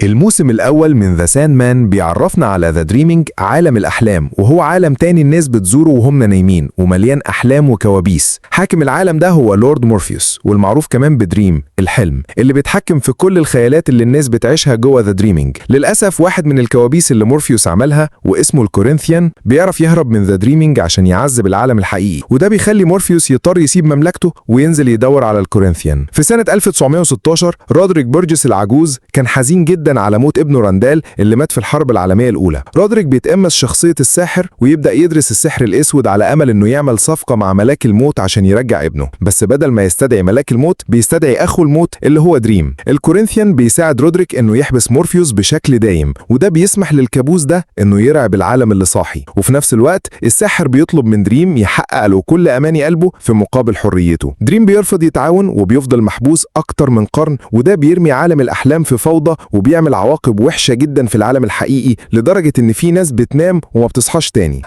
الموسم الأول من The Sandman بيعرفنا على The Dreaming، عالم الأحلام، وهو عالم تاني الناس بتزوره وهم نايمين ومليان أحلام وكوابيس. حاكم العالم ده هو لورد مورفيوس، والمعروف كمان بدريم الحلم، اللي بيتحكم في كل الخيالات اللي الناس بتعيشها جوه The Dreaming. للأسف واحد من الكوابيس اللي مورفيوس عملها واسمه ال Corinthian بيعرف يهرب من The Dreaming عشان يعذب العالم الحقيقي، وده بيخلي مورفيوس يضطر يسيب مملكته وينزل يدور على ال Corinthian. في سنة 1916 رودريك بورجس العجوز كان حزين جدا على موت ابنه راندال اللي مات في الحرب العالمية الأولى. رودريك بيتقمص شخصية الساحر ويبدأ يدرس السحر الأسود على أمل إنه يعمل صفقة مع ملاك الموت عشان يرجع ابنه، بس بدل ما يستدعي ملاك الموت بيستدعي أخو الموت اللي هو دريم. ال Corinthian بيساعد رودريك إنه يحبس مورفيوس بشكل دايم، وده بيسمح للكابوس ده إنه يرعب العالم اللي صاحي. وفي نفس الوقت الساحر بيطلب من دريم يحقق له كل أماني قلبه في مقابل حريته. دريم بيرفض يتعاون وبيفضل محبوس أكتر من قرن، وده بيرمي عالم الأحلام في فوضى وبيعمل عواقب وحشة جدا في العالم الحقيقي، لدرجة إن في ناس بتنام وما بتصحاش تاني.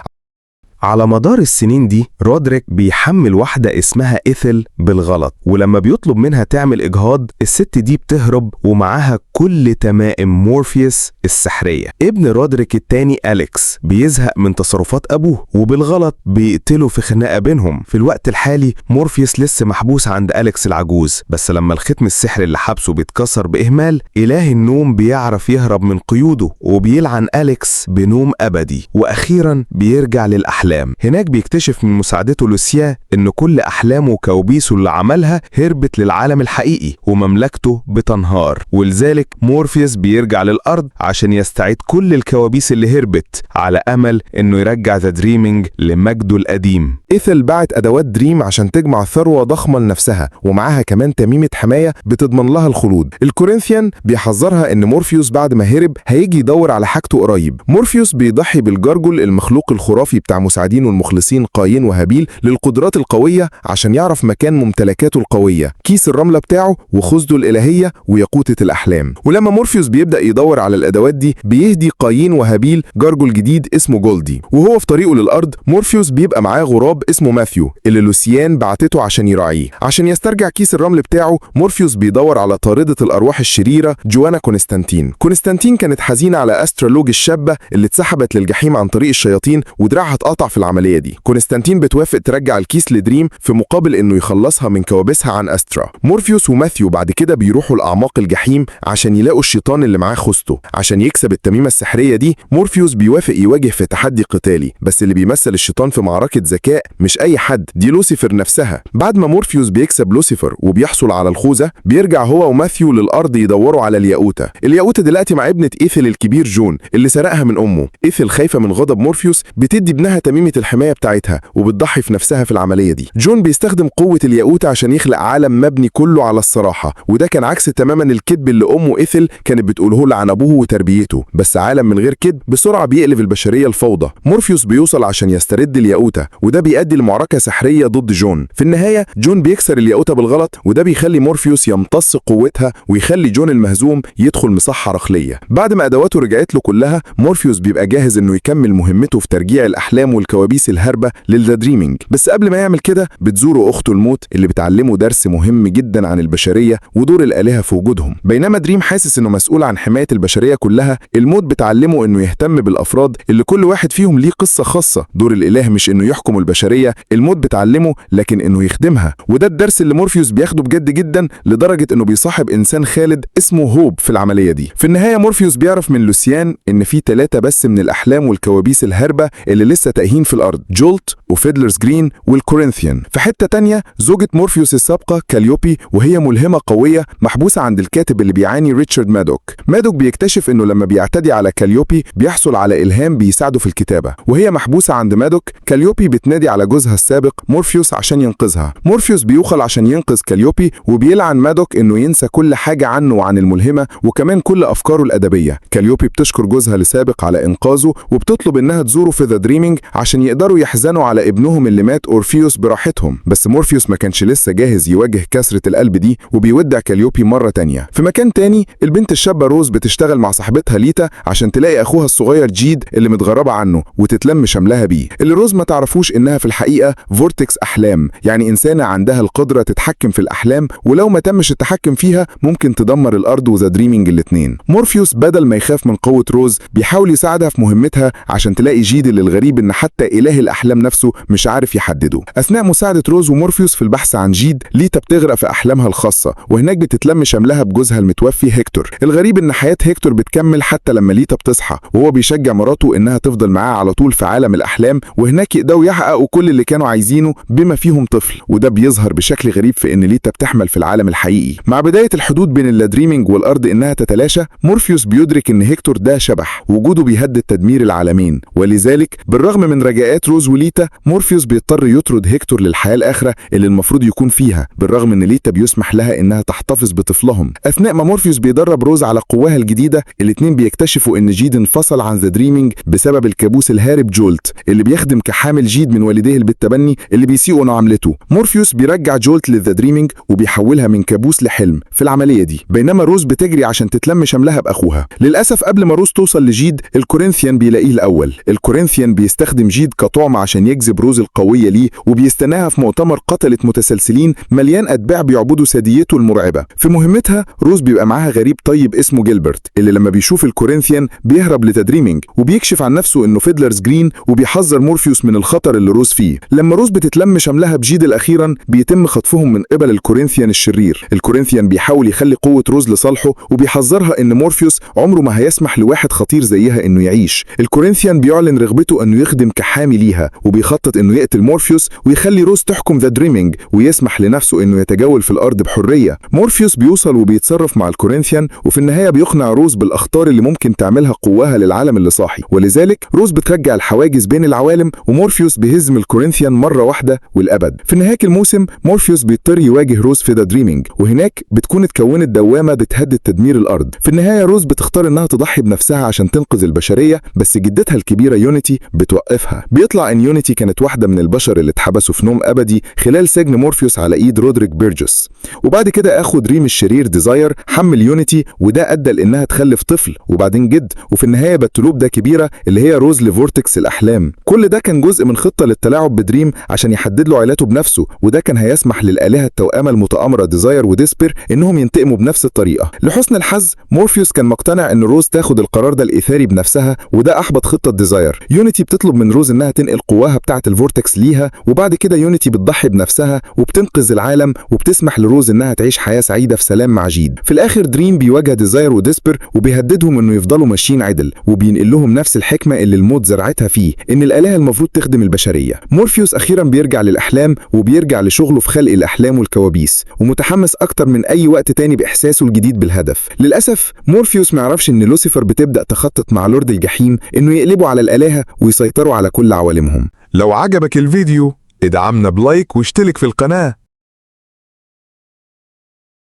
على مدار السنين دي رودريك بيحمل واحدة اسمها إيثل بالغلط، ولما بيطلب منها تعمل إجهاض الست دي بتهرب ومعاها كل تمائم مورفيوس السحرية. ابن رودريك التاني أليكس بيزهق من تصرفات أبوه وبالغلط بيقتله في خناقة بينهم. في الوقت الحالي مورفيوس لسه محبوس عند أليكس العجوز، بس لما الختم السحري اللي حبسه بيتكسر بإهمال، إله النوم بيعرف يهرب من قيوده وبيلعن أليكس بنوم أبدي، وأخيرا بيرجع للأحلام. هناك بيكتشف من مساعدته لوسيا إن كل أحلامه وكوابيسه اللي عملها هربت للعالم الحقيقي ومملكته بتنهار، ولذلك مورفيوس بيرجع للأرض عشان يستعيد كل الكوابيس اللي هربت على أمل إنه يرجع The Dreaming لمجده القديم. إيثل باعت أدوات دريم عشان تجمع ثروة ضخمة لنفسها، ومعاها كمان تميمة حماية بتضمن لها الخلود. ال Corinthian بيحذرها إن مورفيوس بعد ما هرب هيجي يدور على حاجته قريب. مورفيوس بيضحي بال Gargoyle المخلوق الخرافي بتاع مساعدينه المخلصين قايين وهابيل للقدرات القوية عشان يعرف مكان ممتلكاته القوية، كيس الرملة بتاعه وخوذته الإلهية وياقوتة الأحلام. ولما مورفيوس بيبدأ يدور على الأدوات دي بيهدي قايين وهابيل gargoyle جديد اسمه جولدي. وهو في طريقه للأرض مورفيوس بيبقى معاه غراب اسمه ماثيو اللي لوسيان بعتته عشان يراعيه. عشان يسترجع كيس الرمل بتاعه مورفيوس بيدور على طاردة الأرواح الشريرة جوانا كونستانتين. كونستانتين كانت حزينة على أسترا لوج الشابة اللي اتسحبت للجحيم عن طريق الشياطين ودراعها اتقطع في العملية دي. كونستانتين بتوافق ترجع الكيس لدريم في مقابل انه يخلصها من كوابيسها عن أسترا. مورفيوس وماثيو بعد كده بيروحوا لأعماق الجحيم عشان يلاقوا الشيطان اللي معاه خوذته. عشان يكسب التميمة السحرية دي مورفيوس بيوافق يواجه في تحدي قتالي، بس اللي بيمثل الشيطان في معركة ذكاء مش أي حد، دي لوسيفر نفسها. بعد ما مورفيوس بيكسب لوسيفر وبيحصل على الخوذة بيرجع هو وماثيو للأرض يدوروا على الياقوتة. الياقوتة دلوقتي مع ابنة إيثل الكبير جون اللي سرقها من أمه. إيثل خايفة من غضب مورفيوس بتدي ابنها تميمة الحماية بتاعتها وبتضحي في نفسها في العملية دي. جون بيستخدم قوة الياقوتة عشان يخلق عالم مبني كله على الصراحة، وده كان عكس تماما الكذب اللي أمه إيثل كانت بتقوله له عن أبوه وتربيته. بس عالم من غير كذب بسرعة بيقلب البشرية الفوضى. مورفيوس بيوصل عشان يسترد الياقوتة، وده بيؤدي لمعركة سحرية ضد جون. في النهاية جون بيكسر الياقوتة بالغلط، وده بيخلي مورفيوس يمتص قوتها ويخلي جون المهزوم يدخل مصحة عقلية. بعد ما أدواته رجعت له كلها مورفيوس بيبقى جاهز إنه يكمل مهمته في ترجيع الأحلام والكوابيس الهاربة لل The Dreaming. بس قبل ما يعمل كده بتزوره أخته الموت اللي بتعلمه درس مهم جدا عن البشرية ودور الآلهة في وجودهم. بينما دريم حاسس إنه مسؤول عن حماية البشرية كلها، الموت بتعلمه إنه يهتم بالأفراد اللي كل واحد فيهم ليه قصة خاصة. دور الإله مش إنه يحكم البشرية، الموت بتعلمه لكن إنه يخدمها. وده الدرس اللي مورفيوس بياخده بجد جدا، لدرجة إنه بيصاحب إنسان خالد اسمه هوب في العملية دي. في النهاية مورفيوس بيعرف من لوسيان إن في 3 بس من الأحلام والكوابيس الهاربة اللي لسه تايهين في الأرض، جولت و Fiddler's Green وال Corinthian. في حتة تانية زوجة مورفيوس السابقة كاليوبي وهي ملهمة قوية محبوسة عند الكاتب اللي بيعاني ريتشارد مادوك. مادوك بيكتشف إنه لما بيعتدي على كاليوبي بيحصل على إلهام بيساعده في الكتابة. وهي محبوسة عند مادوك كاليوبي بتنادي على جوزها السابق مورفيوس عشان ينقذها. مورفيوس بيوصل عشان ينقذ كاليوبي وبيلعن مادوك إنه ينسى كل حاجة عنه وعن الملهمة وكمان كل أفكاره الأدبية. كاليوبي بتشكر جوزها السابق على إنقاذه وبتطلب إنها تزوره في The Dreaming عشان عشان يقدروا يحزنوا على ابنهم اللي مات أورفيوس براحتهم. بس مورفيوس ما كانش لسه جاهز يواجه كسرة القلب دي، وبيودع كاليوبي مرة تانية. في مكان تاني البنت الشابة روز بتشتغل مع صاحبتها ليتا عشان تلاقي أخوها الصغير جيد اللي متغربة عنه وتتلم شملها بيه. اللي روز ما تعرفوش إنها في الحقيقة vortex أحلام، يعني إنسانة عندها القدرة تتحكم في الأحلام، ولو ما تمش التحكم فيها ممكن تدمر الأرض و The Dreaming الاتنين. مورفيوس بدل ما يخاف من قوة روز بيحاول يساعدها في مهمتها عشان تلاقي جيد اللي الغريب إن حتى إله الأحلام نفسه مش عارف يحدده. أثناء مساعدة روز ومورفيوس في البحث عن جيد، ليتا بتغرق في أحلامها الخاصة، وهناك بتتلم شملها بجوزها المتوفي هيكتور. الغريب إن حياة هيكتور بتكمل حتى لما ليتا بتصحى، وهو بيشجع مراته إنها تفضل معاه على طول في عالم الأحلام، وهناك يقدروا يحققوا كل اللي كانوا عايزينه بما فيهم طفل. وده بيظهر بشكل غريب في إن ليتا بتحمل في العالم الحقيقي. مع بداية الحدود بين ال Dreaming والأرض إنها تتلاشى، مورفيوس بيدرك إن هيكتور ده شبح، وجوده بيهدد تدمير العالمين، ولذلك بالرغم من رجاءات روز وليتا، مورفيوس بيضطر يطرد هيكتور للحياة الآخرة اللي المفروض يكون فيها، بالرغم إن ليتا بيسمح لها إنها تحتفظ بطفلهم. أثناء ما مورفيوس بيدرب روز على قواها الجديدة، الاتنين بيكتشفوا إن جيد انفصل عن The Dreaming بسبب الكابوس الهارب جولت اللي بيخدم كحامل جيد من والديه بالتبني اللي بيسيئوا معاملته. مورفيوس بيرجع جولت لل The Dreaming وبيحولها من كابوس لحلم في العملية دي، بينما روز بتجري عشان تتلم شملها بأخوها. للأسف قبل ما روز توصل لجيد، الكورنثيان بيلاقيه الأول. الكورنثيان بيستخدم جيد كطعم عشان يجذب روز القوية ليه، وبيستناها في مؤتمر قتلة متسلسلين مليان أتباع بيعبدوا ساديته المرعبة. في مهمتها روز بيبقى معاها غريب طيب اسمه جيلبرت، اللي لما بيشوف الكورنثيان بيهرب ل The Dreaming وبيكشف عن نفسه انه فيدلرز جرين، وبيحذر مورفيوس من الخطر اللي روز فيه. لما روز بتتلم شملها بجيد اخيرا بيتم خطفهم من قبل الكورنثيان الشرير. الكورنثيان بيحاول يخلي قوة روز لصالحه، وبيحذرها ان مورفيوس عمره ما هيسمح لواحد خطير زيها انه يعيش. الكورنثيان بيعلن رغبته انه يخدم كحامي ليها، وبيخطط انه يقتل مورفيوس ويخلي روز تحكم The Dreaming ويسمح لنفسه انه يتجول في الارض بحرية. مورفيوس بيوصل وبيتصرف مع الكورنثيان، وفي النهاية بيقنع روز بالاخطار اللي ممكن تعملها قواها للعالم اللي صاحي، ولذلك روز بترجع الحواجز بين العوالم، ومورفيوس بيهزم الكورنثيان مرة واحدة والأبد. في نهاية الموسم مورفيوس بيضطر يواجه روز في The Dreaming، وهناك بتكون اتكونت دوامة بتهدد تدمير الأرض. في النهاية روز بتختار إنها تضحي بنفسها عشان تنقذ البشرية، بس جدتها الكبيرة يونيتي بتوقفها. بيطلع إن يونيتي كانت واحدة من البشر اللي اتحبسوا في نوم أبدي خلال سجن مورفيوس على إيد رودريك بيرجوس. وبعد كده أخو دريم الشرير ديزاير حمل يونيتي، وده أدى لإنها تخلف طفل وبعدين جد، وفي النهاية بتلوب ده كبيرة اللي هي روز ل vortex الأحلام. كل ده كان جزء من خطة للتلاعب بدريم عشان يحدد له عيلته بنفسه، وده كان هيسمح للآلهة التوأمة المتآمرة ديزاير وديسبير إنهم ينتقموا بنفس الطريقة. لحسن الحظ مورفيوس كان مقتنع إن روز تاخد القرار ده الإثاري بنفسها، وده أحبط خطة ديزاير. يونيتي بتطلب من روز إنها تنقل قواها بتاعة ال vortex ليها، وبعد كده يونيتي بتضحي بنفسها وبتنقذ العالم وبتسمح لروز إنها تعيش حياة سعيدة في سلام مع جيد. في الآخر دريم بيواجه ديزاير وديسبير وبيهددهم إنه يفضلوا ماشيين عدل، وبينقل لهم نفس الحكمة اللي الموت زرعتها فيه، إن الآلهة المفروض تخدم البشرية. مورفيوس أخيرا بيرجع للأحلام وبيرجع لشغله في خلق الأحلام والكوابيس، ومتحمس أكتر من أي وقت تاني بإحساسه الجديد بالهدف. للأسف مورفيوس معرفش إن لوسيفر بتبدأ تخطط مع لورد الجحيم إنه يقلبوا على الآلهة ويسيطروا على كل عوالمهم. لو عجبك الفيديو ادعمنا ب like واشترك في القناة.